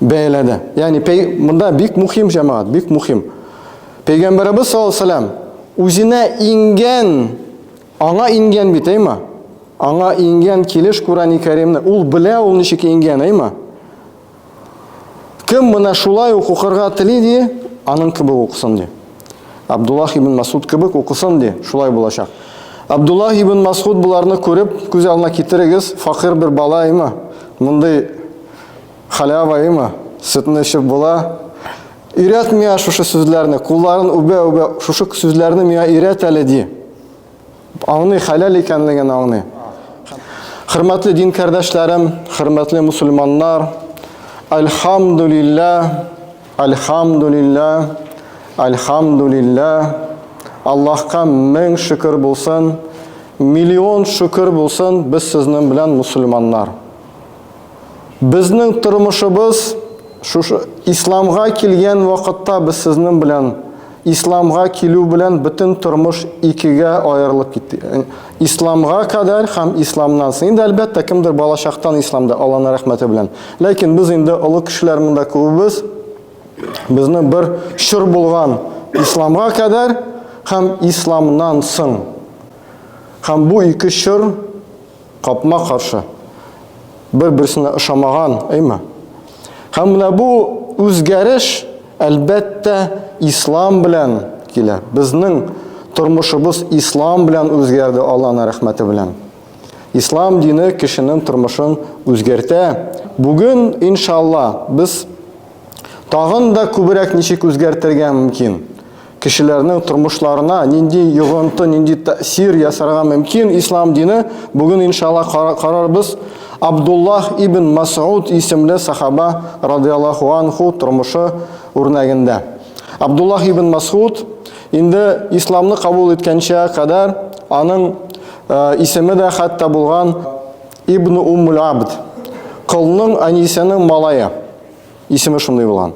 бәяләде. Ягъни монда бик мухим җәмәгать, бик мухим. Пәйгамбәребез саллаллаһу алейһи вәсәлләм үзенә иңгән, аңа иңгән бит, әйме? Аңа иңгән килеш Курани Кәримне, ул белә ул ничек иңгән, әйме? Кем менә шулай ук укырга тели ди, аның кебек укысын ди. Абдуллах ибн Масуд кебек укысын ди, шулай булачак. Абдуллах ибн Масуд боларны күреп, күз алдына китерегез, факир бер бала име, мондый халява име, сөтне эчеп була. Өйрәт миңа шушы сүзләрне, кулларын үбә-үбә, шушы сүзләрне миңа өйрәт әле ди. Аңлый, хәләл икәнлеген аңлый. Хөрмәтле дин кардәшләрем, хөрмәтле мусульманнар, альхамдулилла, альхамдулилла, альхамдулилла. Аллаһка мең шөкер булсын, миллион шөкер булсын, без сезнең белән мусульманнар. Безнең тормышыбыз шушы исламга килгән вакытта без сезнең белән исламга килү белән бөтен тормыш икегә аерылып китте. Исламга кадәр һәм исламнан соң. Инде әлбәттә кемдер балачактан исламда Аллаһның рәхмәте белән. Ләкин без инде олы кешеләр монда күбебез безне бер чор булган исламга кадәр һәм исламнан соң. Һәм бу ике чор Капма-каршы. Бер-берсенә ошамаган, әйме? Һәм менә бу үзгәреш, әлбәттә, ислам белән килә. Безнең тормышыбыз ислам белән үзгәрде, Аллаһның рәхмәте белән. Ислам дине кешенең тормышын үзгәртә. Бүген, иншалла, без тагын да күбрәк ничек үзгәртергә мөмкин? Кешеләрнең тормышларына нинди йогынты, нинди тәэсир ясарга мөмкин ислам дине, бүген иншалла карарбыз. Абдуллах ибн Мас'уд исемле сахаба радиаллаху анху тормышы үрнәгендә. Абдуллах ибн Мас'уд инде исламны кабул иткәнчә кадәр аның э, исеме дә хәтта булган Ибн Уммул Абд, колның әнисенең малае. Исеме шундый булган.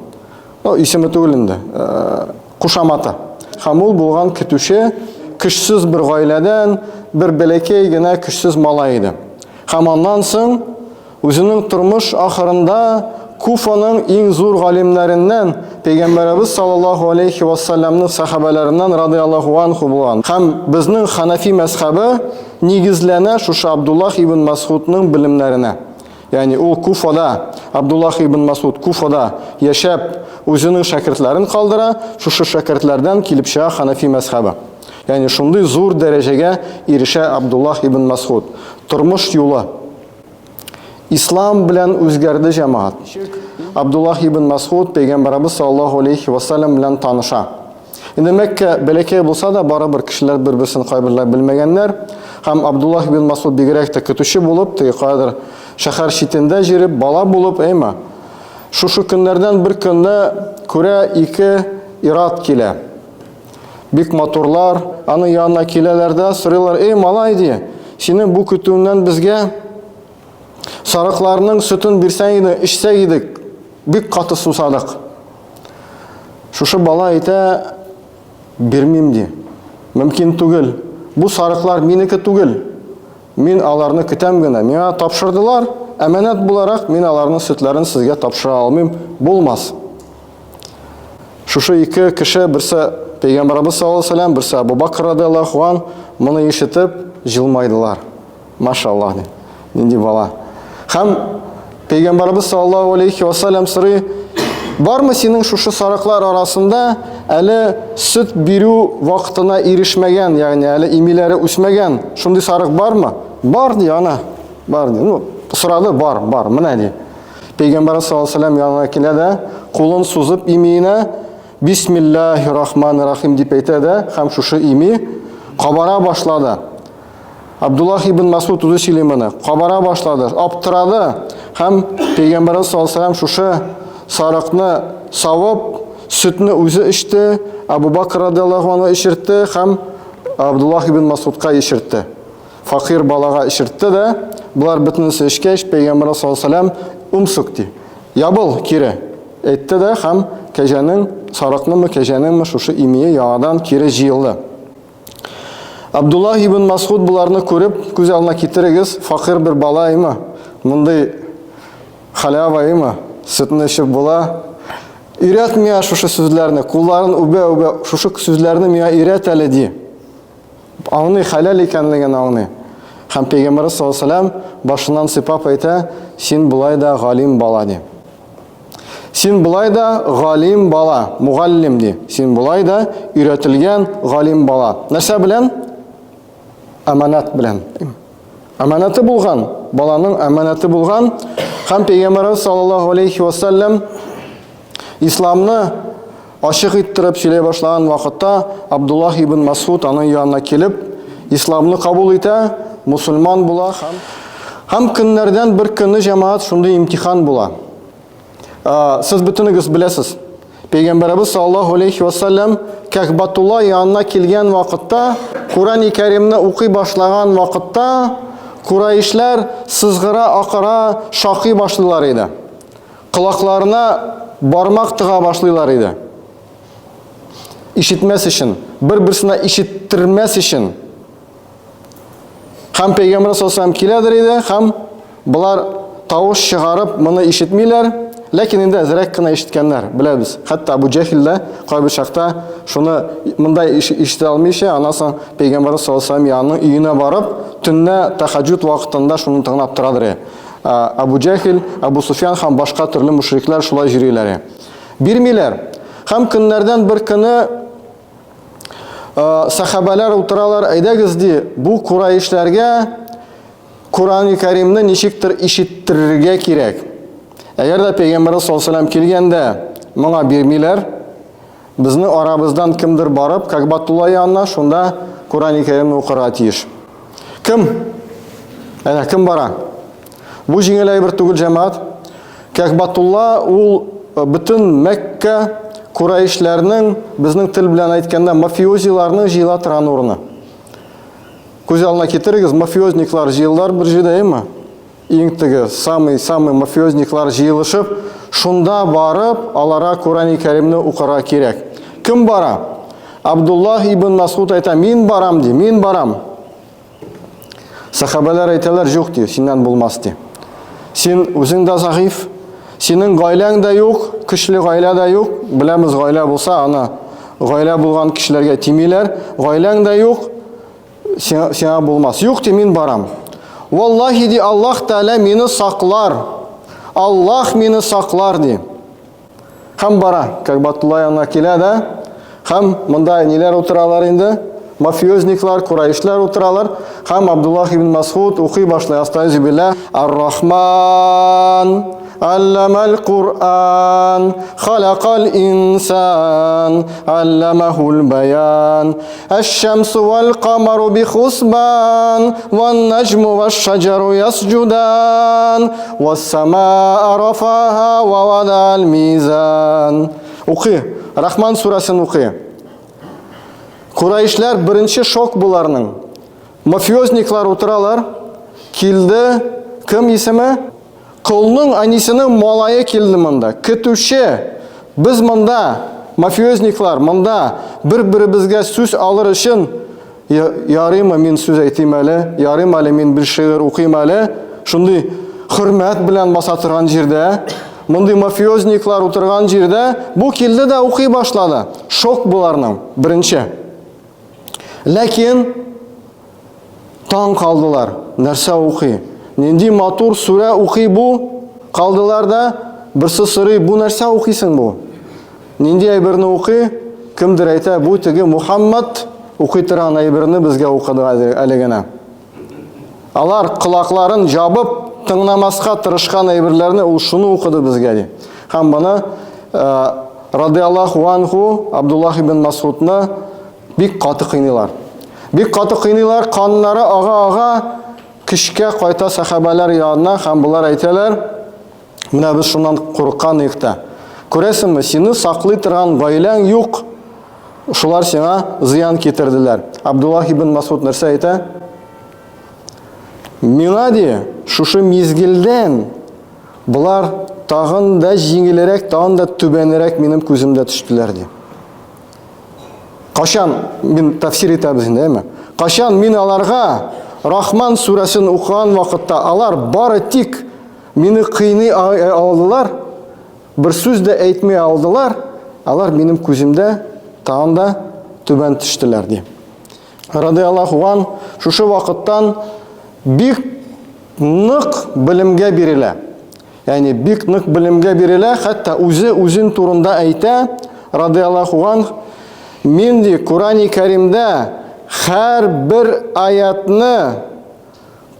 Ну, исеме түгел инде, э, кушаматы. Һәм ул булган көтүче, көчсез бер гаиләдән, бер бәләкәй генә көчсез малай иде. Һәм аннан соң үзенең тормыш ахырында Куфаның иң зур галимнәреннән, Пәйгамбәребез саллаллаһу алейхи вассаламның сахабәләреннән радиаллаһу анху булган. Һәм безнең ханафи мәзхәбе нигезләнә шушы Абдуллах ибн Масгудның белемнәренә. Ягъни ул Куфада, Абдуллах ибн Масуд Куфада яшәп, үзенең шәкертләрен калдыра, шушы шәкертләрдән килеп чыга Ханафи мәзхәбе. Ягъни шундый зур дәрәҗәгә ирешә Абдуллах ибн Масуд. Тормыш юлы Ислам белән үзгәрде җәмәгать. Абдуллах ибн Масуд пәйгамбәребез саллаллаһу алейхи ва саллям белән таныша. Инде Мәккә бәләкәй булса да, барыбер кешеләр бер-берсен кайберләр белмәгәннәр. Һәм Абдуллаһ ибн Масуд бигрәк тә көтүче булып, теге каядыр шәһәр читендә җиреп, бала булып, әйме. Шушы көннәрдән бер көнне күрә ике ират килә. Бик матурлар, аның янына киләләр дә сорыйлар: "Эй, малай, ди, синең бу көтүеңнән безгә сарыкларның сөтен бирсәң иде, эчсәк идек, бик каты сусадык." Шушы бала әйтә, бирмим ди. Мөмкин түгел. Бу сарыклар минеке түгел. Мин аларны көтәм генә. Миңа тапшырдылар, әманәт буларак мин аларның сөтләрен сезгә тапшыра алмыйм. Булмас. Шушы ике кеше, берсе Пәйгамбәребез саллаллаһу алейһи вәсәлләм, берсе Абу Бакр радиаллаһу ан, моны ишетеп җылмайдылар. Машаллах, ди. Нинди бала. Һәм Пәйгамбәребез саллаллаһу алейхи ва саллям сорый, бармы синең шушы сарыклар арасында әле сөт бирү вакытына ирешмәгән, ягъни әле имиләре үсмәгән шундый сарык бармы? Бар ди, ана. Бар ди. Ну, сорады, бар, бар, менә ди. Пәйгамбәр саллаллаһу алейхи ва саллям янына килә дә, кулын сузып имиенә Бисмиллаһи рахмани рахим дип әйтә дә, һәм шушы ими кабара башлады. Абдуллах ибн Масуд үзе сөйли моны. Кабара башлады, аптырады һәм Пәйгамбәрбез саллаллаһу алейһи шушы сарыкны савып, сөтне үзе эчте, Абу Бакр радиаллаһу анһу эчертте һәм Абдуллах ибн Масудка эчертте. Факир балага эчертте дә, болар бөтенесе эчкәч, Пәйгамбәрбез саллаллаһу алейһи вәсәлләм умсук ди. Ябыл кире. Әйтте дә һәм кәҗәнең, сарыкнымы, кәҗәнеңме шушы имие яңадан кире җыелды. Абдуллах ибн Масгуд боларны күреп, күз алдына китерегез, факир бер бала име, мондый халява име, Сөтне эчеп була. Өйрәт миңа шушы сүзләрне, кулларын үбә-үбә, шушы сүзләрне миңа өйрәт әле, ди. Аңлый, хәләл икәнлеген аңлый. Һәм Пәйгамбәрбез саллаллаһу алейһи ва башыннан сыйпап әйтә, син болай да галим бала, ди. Син болай да галим бала, мугаллим, ди. Син болай да өйрәтелгән галим бала. Нәрсә белән? Аманат белән. Аманаты булган, баланың аманаты булган. Һәм Пәйгамбәрбез саллаллаһу алейхи ва саллям исламны ачык иттереп сөйләй башлаган вакытта Абдуллах ибн Масуд аның янына килеп, исламны кабул итә, мусульман була һәм һәм көннәрдән бер көнне җәмәгать шундый имтихан була. Сез бөтенегез беләсез. Пәйгамбәребез саллаллаһу алейхи ва саллям Кәгъбатулла янына килгән вакытта, Курани Кәримне укый башлаган вакытта, кураишләр сызгыра, акыра, шакый башлыйлар иде. Колакларына бармак тыга башлыйлар иде. Ишетмәс өчен, бер-берсенә ишеттермәс өчен. Һәм Пәйгамбер саллаллаху киләдер иде, һәм болар тавыш чыгарып моны ишетмиләр, ләкин инде әзрәк кенә ишеткәннәр, беләбез. Хәтта Абу Җәһил дә кайбер чакта шуны монда ишетә алмыйча, аннан соң Пәйгамбер саллаллаху янының өенә барып, төнлә тәһәҗҗүд вакытында шуны тыңлап торадыр. Абу Җәһил, Абу Суфьян һәм башка төрле мушриклар шулай йөриләр. Бирмиләр. Һәм көннәрдән бер көне сахабәләр утыралар, әйдәгез ди, бу кураишләргә Курани Кәримне ничектер ишеттерергә кирәк. Әгәр дә Пәйгамбәрбез саллаллаху алейһи килгәндә моңа бирмиләр, безне арабыздан кемдер барып Кәгъбатулла янына шунда Курани Кәримне укырга тиеш. Кем? Әнә кем бара? Бу җиңел әйбер түгел, җәмәгать. Кәгъбатулла ул э, бөтен Мәккә кураишләрнең, безнең тел белән әйткәндә, мафиозиларның җыела торган урыны. Күз алдына китерегез, мафиозниклар җыелдылар бер җирдә, әйеме? Иң теге, самый-самый мафиозниклар җыелышып, шунда барып, аларга Курани Кәримне укырга кирәк. Кем бара? Абдуллах ибн Масуд әйтә, мин барам ди, мин барам. Сахабәләр әйтәләр, юк ди, синнән булмас ди. Син үзең дә зәгыйф, синең гаиләң дә юк, көчле гаилә дә юк. Беләбез, гаилә булса, аны гаилә булган кешеләргә тимиләр. Гаиләң дә юк, сиңа, сиңа булмас. Юк ди, мин барам. Валлахи ди, Аллаһ Тәгалә мине саклар. Аллаһ мине саклар ди. Һәм бара, Кәгъбатулла янына килә дә, һәм монда ниләр утыралар инде? Мафиозниклар, кураишләр утыралар. Һәм Абдуллах ибн Масуд укый башлый. Астагфируллах билла. Ар-Рахман алламал Куръан, халакал инсан, алламахул баян. Аш-шамсу вал камару бихусбан, ван наджму ваш-шаджару ясджудан, вас-самаа рафаха ва вадал мизан. Укы, Рахман сүрәсен укы. Кураишләр беренче шок буларның. Мафиозниклар утыралар. Килде, кем исеме? Колның әнисенең малае килде монда. Көтүче. Без монда, мафиозниклар, монда бер-беребезгә сүз алыр өчен ярыймы мин сүз әйтим әле, ярыймы әле мин бер шигырь укыйм әле. Шундый хөрмәт белән баса торган җирдә, мондый мафиозниклар утырган җирдә бу килде дә укый башлады. Шок боларның беренче. Ләкин Таң калдылар, нәрсә укый? Нинди матур сүрә укый бу? Калдылар да, берсе сорый, бу нәрсә укыйсың бу? Нинди әйберне укый? Кемдер әйтә, бу теге Мухаммад укый торган әйберне безгә укыды әле генә. Алар колакларын җабып, тыңламаска тырышкан әйберләрне ул шуны укыды безгә ди. Һәм моны э, радиаллаху анху Абдуллах ибн Масудны Бик каты кыйныйлар. Бик каты кыйныйлар, каннары ага-ага көчкә кайта сәхабәләр янына һәм болар әйтәләр, менә без шуннан курыккан идек тә. Күрәсеңме, сине саклый торган гаиләң юк. Шулар сиңа зыян китерделәр. Абдуллах ибн Масуд нәрсә әйтә? Миңа ди, шушы мизгелдән болар тагын да җиңелрәк, тагын да түбәнрәк минем күземдә төштеләр ди. Кашан мин тәфсир итәбез инде, әйме? Кашан мин аларга Рахман сүрәсен укыган вакытта алар бары тик мине кыйный алдылар. бер сүз дә әйтми алдылар, алар минем күземдә тагын да түбән төштеләр, ди. Радиаллаху ан шушы вакыттан бик нык белемгә бирелә. Ягъни бик нык белемгә бирелә, хәтта үзе үзен турында әйтә, радиаллаху анх, мин ди Курани Кәримдә һәрбер аятны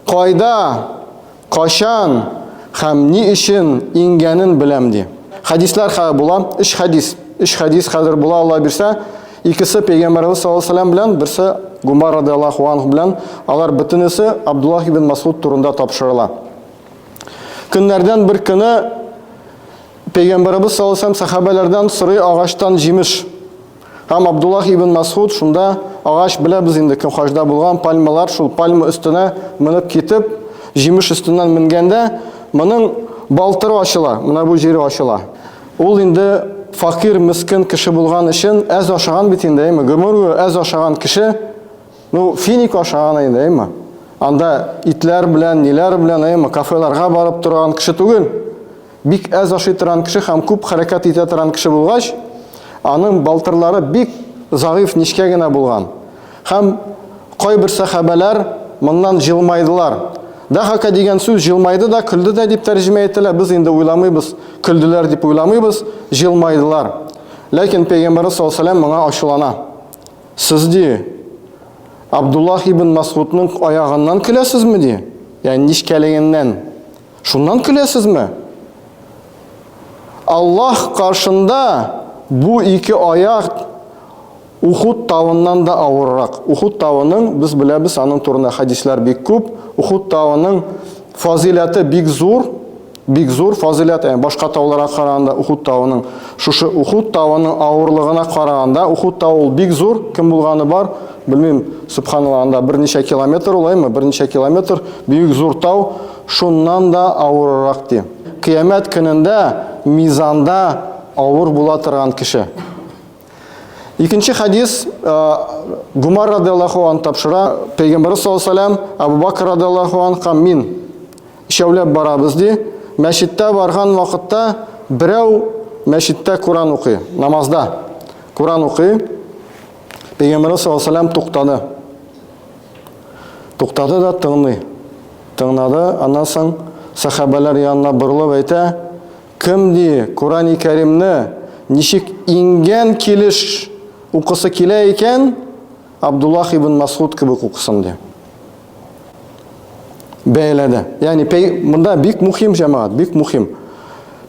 кайда, кайчан һәм ни өчен иңгәнен беләм ди. Хәдисләр хәзер була, өч хәдис. Өч хәдис хәзер була, Алла бирсә. Икесе Пәйгамбәребез саллаллаһу алейһи белән, берсе Гумар радиаллаһу анһу белән. Алар бөтенесе Абдуллаһ ибн Масуд турында тапшырыла. Көннәрдән бер көне Пәйгамбәребез саллаллаһу алейһи сәхабәләрдән сорый агачтан җимеш. Һәм Абдуллах ибн Масуд шунда агач беләбез инде кем хаҗда булган пальмалар шул пальма өстенә менеп китеп, җимеш өстеннән менгәндә моның балтыры ачыла, менә бу җире ачыла. Ул инде факир, мескен кеше булган өчен әз ашаган бит инде, әйме, гомер буе әз ашаган кеше, ну, финик ашаган инде, әйме. Анда итләр белән, ниләр белән, әйме, кафеларга барып торган кеше түгел. Бик әз ашый торган кеше һәм күп хәрәкәт итә торган кеше булгач, аның балтырлары бик загыйф, нечкә генә булган. Һәм кайбер сәхабәләр моннан җылмайдылар. Дахака дигән сүз җылмайды да, көлде дә дип тәрҗемә ителә. Без инде уйламыйбыз, көлделәр дип уйламыйбыз, җылмайдылар. Ләкин Пәйгамбәрбез саллаллаһу алейһи ва моңа ачулана. Сез ди, Абдуллах ибн Масгудның аягыннан көләсезме ди? Ягъни нечкәлегеннән. Шуннан көләсезме? Аллаһ каршында бу ике аяк Ухуд тавыннан да авыррак. Ухуд тавының, без беләбез, аның турында хәдисләр бик күп. Ухуд тавының фазиләте бик зур, бик зур фазиләт, ягъни башка тауларга караганда Ухуд тавының, шушы Ухуд тавының авырлыгына караганда, Ухуд тавы ул бик зур, кем булганы бар, белмим, субханалла, анда берничә километр ул, әйме, берничә километр, бик зур тау, шуннан да авыррак ди. Кыямәт көнендә мизанда авыр була торган кеше. Икенче хадис Гумар радиаллаху ан тапшыра, Пәйгамбәр саллаллаху алейһи Абу Бакр радиаллаху ан һәм мин өчәүләп барабыз ди. Мәчеттә барган вакытта берәү мәчеттә Коран укый, намазда Коран укый. Пәйгамбәр саллаллаху алейһи туктады. Туктады да тыңлый. Тыңлады, аннан соң сәхабәләр янына борылып әйтә, Кем ди, Корани Кәримне ничек иңгән килеш укысы килә икән, Абдуллах ибн Масуд кебек укысын ди. Бәяләде. Ягъни пәй, монда бик мухим җәмәгать, бик мухим.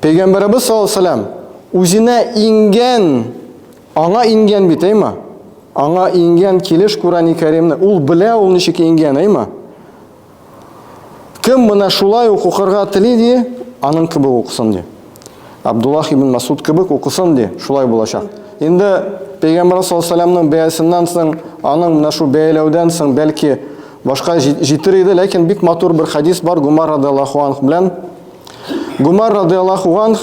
Пәйгамбәребез саллаллаһу алейһи вәсәлләм үзенә иңгән, аңа иңгән бит, әйме? Аңа иңгән килеш Корани Кәримне, ул белә ул ничек иңгән, әйме? Кем менә шулай ук укырга тели ди, аның кебек укысын ди. Абдуллах ибн Масуд кебек укысын ди, шулай булачак. Инде Пәйгамбәр саллаллаһу алейһи бәясеннән соң, аның менә шул бәяләүдән соң бәлки башка җитер иде, ләкин бик матур бер хадис бар Гумар радиаллаһу анһ белән. Гумар радиаллаһу анһ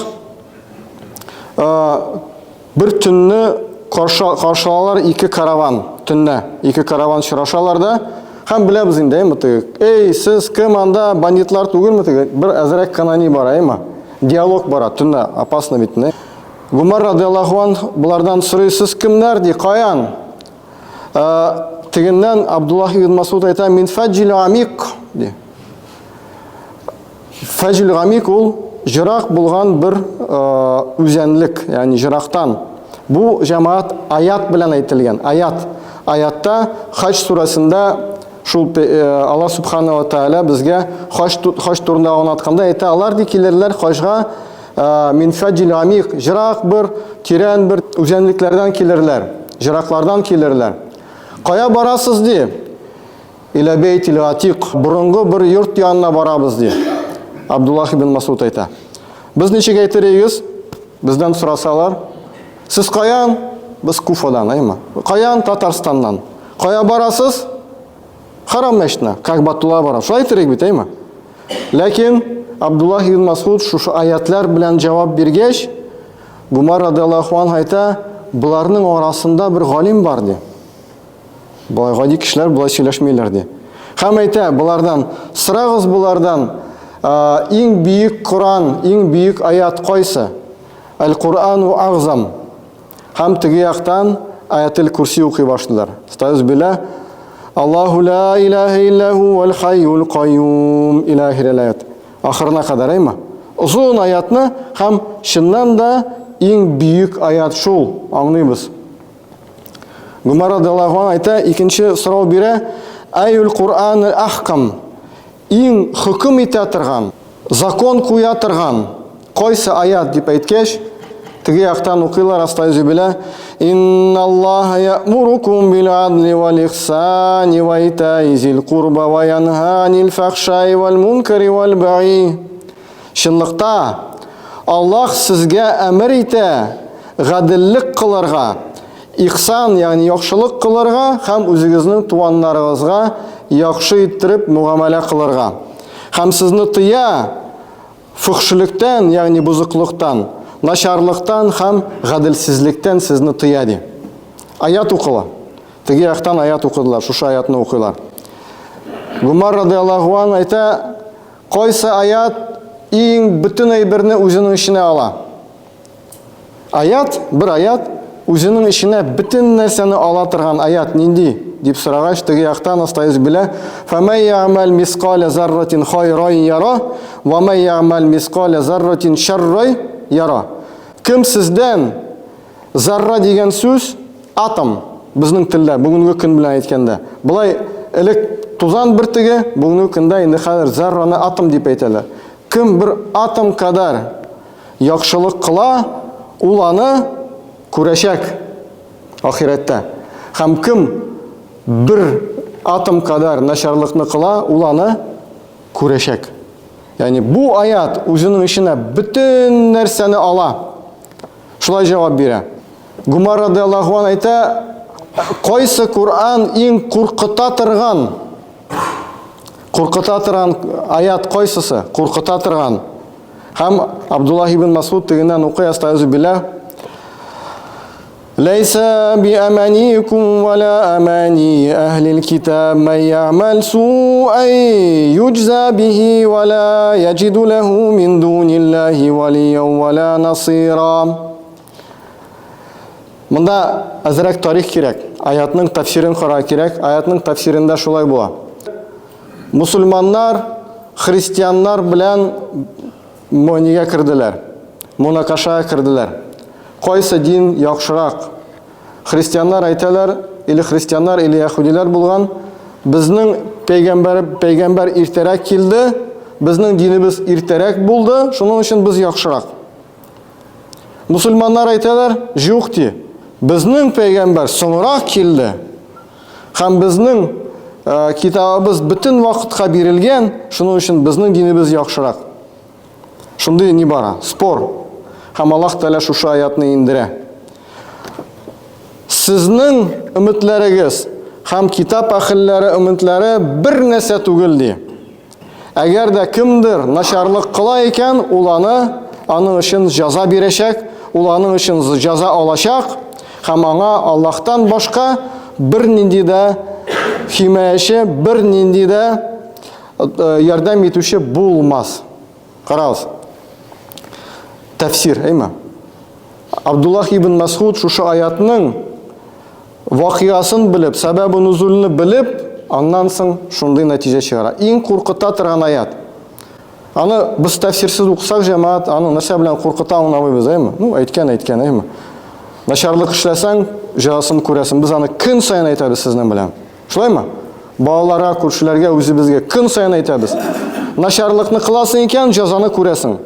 Бер төнне каршылалар ике караван, төннә ике караван очрашалар да, һәм беләбез инде, әйме теге, эй, сез кем анда, бандитлар түгелме теге, бер әзрәк кына ни бара, әйме? Диалог бара, төннә, опасно бит, не? Гумар радиаллаху анх булардан сорый, сез кемнәр ди, каян? Ә, тегеннән Абдуллах ибн Масуд әйтә, мин фаҗил амик ди. Фәҗил гамик ул җырак булган бер үзәнлек, ягъни җырактан. Бу җәмәгать аят белән әйтелгән. Аят. Аятта Хаҗ сүрәсендә шул Аллаһ субхана ва тааля безгә хаҗ хаҗ турында аңлатканда әйтә, алар ди килерләр хаҗга мин фәҗил гамик, җырак бер, тирән бер үзәнлекләрдән килерләр, җыраклардан килерләр. Кая барасыз ди? Илә бәйтил гатик, борынгы бер йорт янына барабыз, ди. Абдуллах ибн Масуд әйтә. Без ничек әйтер идегез? Бездән сорасалар, сез каян? Без Куфадан, әйме? Каян? Татарстаннан. Кая барасыз? Харам мәчетенә, Кәгъбатулла барам. Шулай әйтер идек бит, әйме? Ләкин Абдуллах ибн Масуд шушы аятлар белән җавап биргәч, Гумар радиаллаху анһу әйтә, боларның арасында бер галим бар, ди. Болай гади кешеләр болай сөйләшмиләр ди. Һәм әйтә болардан, сорагыз болардан, иң бөек Коран, иң бөек аят кайсы? Әл-Курану агзам. Һәм теге яктан Аятел Курси укый башлыйлар. Стаюз билла Аллаһу ла илаһа илля хувал хайюл кайюм иля ахирил аят. Ахырына кадәр, әйме? Озын аятны һәм чыннан да иң бөек аят шул, аңлыйбыз. Гомәр радиаллаһу анһу әйтә, икенче сорау бирә, Әюл Кур'ан ахкам. Иң хөкем итә торган, закон куя торган кайсы аят дип әйткәч, теге яктан укыйлар астайзу билә, Инналлаһа я'мурукум бил адли вал ихсани ва итаи зил курба ва янһа анил фахшаи вал мункари вал баги. Чынлыкта Аллаһ сезгә әмер итә гаделлек кылырга, ихсан, ягъни яхшылык кылырга һәм үзегезнең туганнарыгызга яхшы иттереп мөгамәлә кылырга. Һәм сезне тыя фөхшелектән, ягъни бозыклыктан, начарлыктан һәм гаделсезлектән сезне тыя ди. Аят укыла. Теге яктан аят укыдылар, шушы аятны укыйлар. Гумар радиаллаһу ан әйтә, кайсы аят иң бөтен әйберне үзенең эченә ала? Аят, бер аят, үзенең эченә бөтен нәрсәне ала торган аят нинди? дип сорагач, теге яктан астайыз белә, «Фәмәй ягъмәл мискалә зарратин хайрай яра, ва мәй ягъмәл мискалә зарратин шаррай яра». Кем сездән зарра дигән сүз атом безнең телдә бүгенге көн белән әйткәндә. Болай элек тузан бөртеге, бүгенге көндә инде хәзер зарраны атом дип әйтәләр. Кем бер атом кадәр яхшылык кыла, ул аны күрәчәк ахирәттә. Һәм кем бер атом кадәр начарлыкны кыла, ул аны күрәчәк. Ягъни бу аят үзенең эченә бөтен нәрсәне ала. Шулай җавап бирә. Гумар радиаллаһу ан әйтә, кайсы Коръән иң куркыта торган? Куркыта торган аят кайсысы? Куркыта торган. Һәм Абдуллаһ ибн Масуд тегеннән укый, астагыйзу билла. Ләйсә би аманикум ва ла амани әһлил китаб ман я'мал су'ан юҗза бихи ва ла яҗиду лаху мин дуниллахи валиян ва ла насира. Монда әзрәк тарих кирәк. Аятның тәфсирен карарга кирәк. Аятның тәфсирендә шулай була. Мусульманнар христианнар белән нигә керделәр? Монакашага керделәр. Кайсы дин яхшырак? Христианнар әйтәләр, или христианнар, или яһүдиләр булган, безнең пәйгамбәр пәйгамбәр иртәрәк килде, безнең динебез иртәрәк булды, шуның өчен без яхшырак. Мусульманнар әйтәләр, юк ди. Безнең пәйгамбәр соңрак килде. Һәм безнең э, китабыбыз бөтен вакытка бирелгән, шуның өчен безнең динебез яхшырак. Шундый ни бара? Спор. Һәм Аллаһ Тәгалә шушы аятны индерә. Сезнең өметләрегез һәм китап әһелләре өметләре бер нәрсә түгел ди. Әгәр дә кемдер начарлык кыла икән, ул аны аның өчен җәза бирәчәк, ул аның өчен җәза алачак һәм аңа Аллаһтан башка бернинди дә химаяче, бернинди дә э, ярдәм итүче булмас. Карагыз. Тәфсир, әйме? Абдуллах ибн Масхуд шушы аятның Вакыйгасын белеп, сәбәбе нузулны белеп, аннан соң шундый нәтиҗә чыгара. Иң куркыта торган аят. Аны без тәфсирсез укысак, җәмәгать, аны нәрсә белән куркыта аңламыйбыз, әйме? Ну, әйткән, әйткән, әйме? Начарлык эшләсәң, җәзасын күрәсең. Без аны көн саен әйтәбез сезнең белән. Шулаймы? Балаларга, күршеләргә, үзебезгә көн саен әйтәбез. Начарлыкны кыласың икән, җәзаны күрәсең.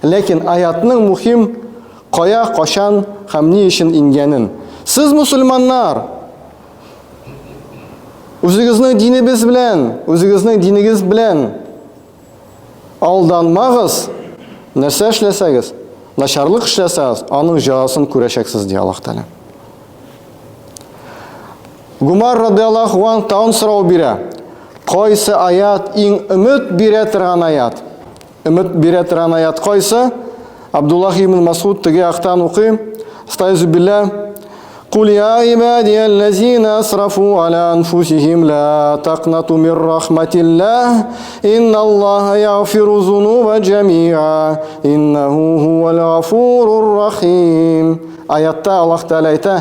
Ләкин аятның мухим кая, кашан һәм ни өчен ингәнен. Сез мусульманнар, үзегезнең динебез белән, үзегезнең динегез белән алданмагыз. Нәрсә эшләсәгез, начарлык эшләсәгез, аның җәзасын күрәчәксез, ди Аллаһ Тәгалә. Гумар радиаллаһу анһ тагын сорау бирә. Кайсы аят иң өмет бирә торган аят? Өмет бирә торган аят кайсы? Абдуллах ибн Масуд теге яктан укый. Астайзу билла. Кул я ибадияллазина асрафу аля анфусихим ла такнату мир рахматиллах, инналлаха ягфиру зунуба джамиа, иннаху хувал гафурур рахим. Аятта Аллаһ Тәгалә әйтә,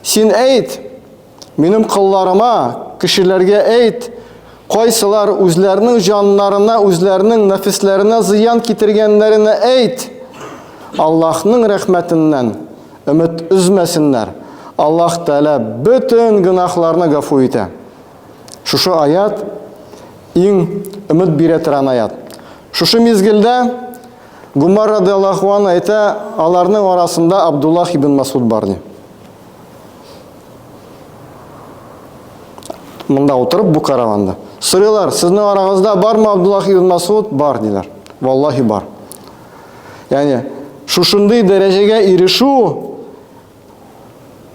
син әйт, минем колларыма, кешеләргә әйт, кайсылар үзләренең җаннарына, үзләренең нәфесләренә зыян китергәннәренә әйт, Аллаһның рәхмәтеннән Өмет өзмәсеннәр. Аллаһ Тәгалә бөтен гөнаһларны гафу итә. Шушы аят иң өмет бирә торган аят. Шушы мизгелдә Гумар радиаллаһу ан әйтә, аларның арасында Абдуллах ибн Масуд бар ди. Монда утырып бу караванда. Сорыйлар, сезнең арагызда бармы Абдуллах ибн Масуд? Бар диләр. Валлахи бар. Ягъни шушындый дәрәҗәгә ирешү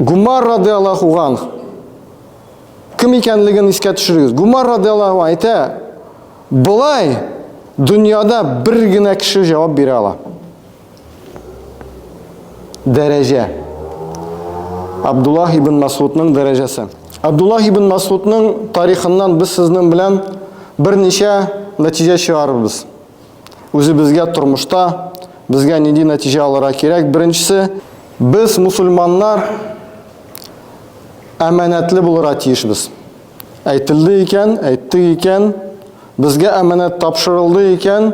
Гумар радиаллаху анх кем икәнлеген искә төшерегез. Гумар радиаллаху әйтә, болай дөньяда бер генә кеше җавап бирә ала. Дәрәҗә. Абдуллах ибн Масудның дәрәҗәсе. Абдуллах ибн Масудның тарихыннан без сезнең белән берничә нәтиҗә чыгарырбыз. Үзебезгә тормышта безгә нинди нәтиҗә алырга кирәк? Беренчесе, без мусульманнар әманәтле булырга тиешбез. Әйтелде икән, әйттек икән, безгә әманәт тапшырылды икән,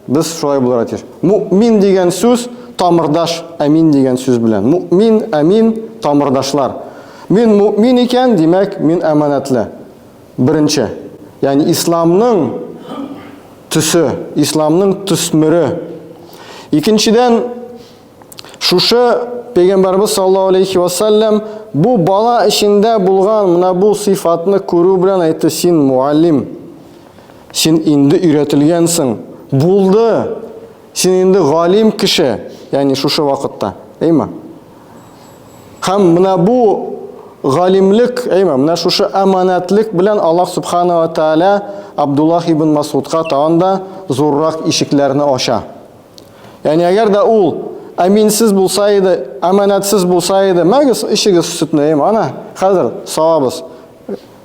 без шулай булырга тиеш. Муъмин дигән сүз тамырдаш әмин дигән сүз белән. Муъмин, әмин тамырдашлар. Мин муъмин икән, димәк, мин әманәтле. Беренче, ягъни исламның төсе, исламның төсмере. Икенчедән, шушы Пәйгамбәрбез саллаллаһу алейхи ва саллям бу бала эчендә булган менә бу сыйфатны күрү белән әйтте, син муаллим, син инде өйрәтелгәнсең, булды, син инде галим кеше, ягъни шушы вакытта, әйме? Һәм менә бу галимлек, әйме, менә шушы әманәтлек белән Аллаһ субхана ва тааля Абдуллах ибн Масудка тагын да зуррак ишекләрне ача. Ягъни әгәр дә ул әминсез булса иде, әманәтсез булса иде, мәгез эчегез сөтне, әйме, ана, хәзер савабыз.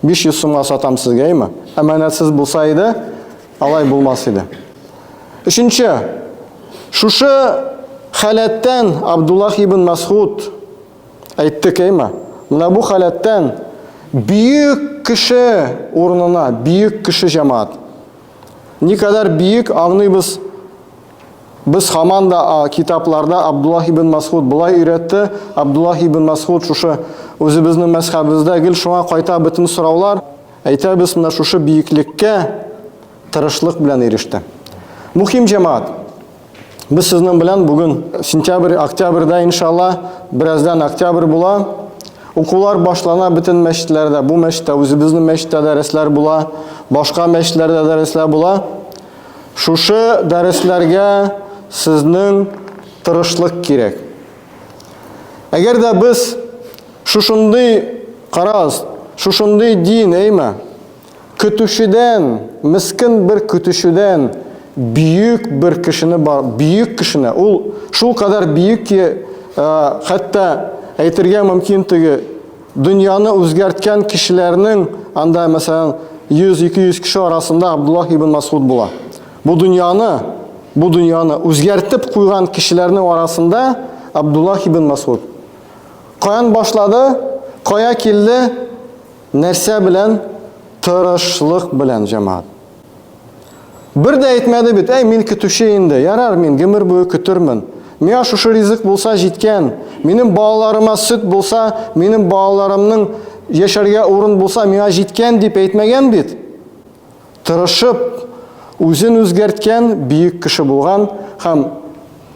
500 сумга сатам сезгә, әйме? Әманәтсез булса иде, алай булмас иде. Өченче, шушы халәттән Абдуллах ибн Масхуд әйттек, әйме? Менә бу халәттән бөек кеше урынына, бөек кеше җәмәгать. Никадәр бөек аңлыйбыз. Без һаман да китапларда Абдуллах ибн Масхуд болай өйрәтте, Абдуллах ибн Масхуд шушы үзебезнең мәзхәбебездә гел шуңа кайта бөтен сораулар. Әйтәбез, менә шушы бөеклеккә тырышлык белән иреште. Мухим җәмәгать, без сезнең белән бүген сентябрь, октябрьдә иншалла, бераздан октябрь була. Укулар башлана бөтен мәчетләрдә. Бу мәчеттә, үзебезнең мәчеттә дәресләр була, башка мәчетләрдә дәресләр була. Шушы дәресләргә сезнең тырышлык кирәк. Әгәр дә без шушындый, карагыз, шушындый дин, әйме, Көтүчедән, мескен бер көтүчедән бөек бер кешене бар, бөек кешене. Ул шул кадәр бөек ки, э, хәтта әйтергә мөмкин теге дөньяны үзгәрткән кешеләрнең анда, мәсәлән, 100-200 кеше арасында Абдуллах ибн Масуд була. Бу дөньяны, бу дөньяны үзгәртеп куйган кешеләрнең арасында Абдуллах ибн Масуд. Каян башлады, кая килде? Нәрсә белән? Тырышлык белән, җәмәгать. Бер дә әйтмәде бит, әй, мин көтүче инде, ярар, мин гомер буе көтермен. Миңа шушы ризык булса җиткән, минем балаларыма сөт булса, минем балаларымның яшәргә урын булса, миңа җиткән дип әйтмәгән бит. Тырышып, үзен үзгәрткән бөек кеше булган һәм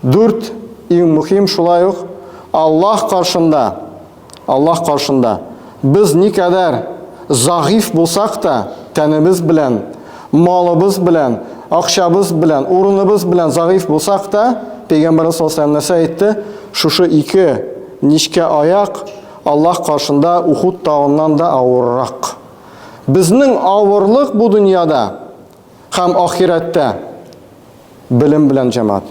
дүрт, иң мөһим шулай ук Аллаһ каршында, Аллаһ каршында без никадәр загыйф булсак та, тәнебез белән, малыбыз белән, акчабыз белән, урыныбыз белән загыйф булсак та, Пәйгамбәрбез саллаллаһу алейһи нәрсә әйтте? Шушы ике нечкә аяк Аллаһ каршында Ухуд тавыннан да авыррак. Безнең авырлык бу дөньяда һәм ахирәттә белем белән җәмәгать.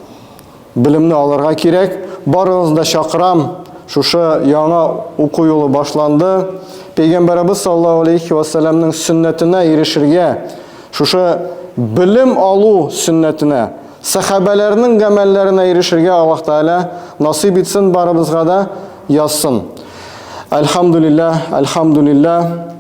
Белемне алырга кирәк. Барыгызны да чакырам. Шушы яңа уку юлы башланды. Пәйгамбәребез саллаллаһу алейхи ва сәлламнең сөннәтенә ирешергә, шушы белем алу сөннәтенә, сәхабәләрнең гамәлләренә ирешергә Аллаһ Тәгалә насыйп итсен барыбызга да язсын. Әлхәмдулиллаһ, әлхәмдулиллаһ.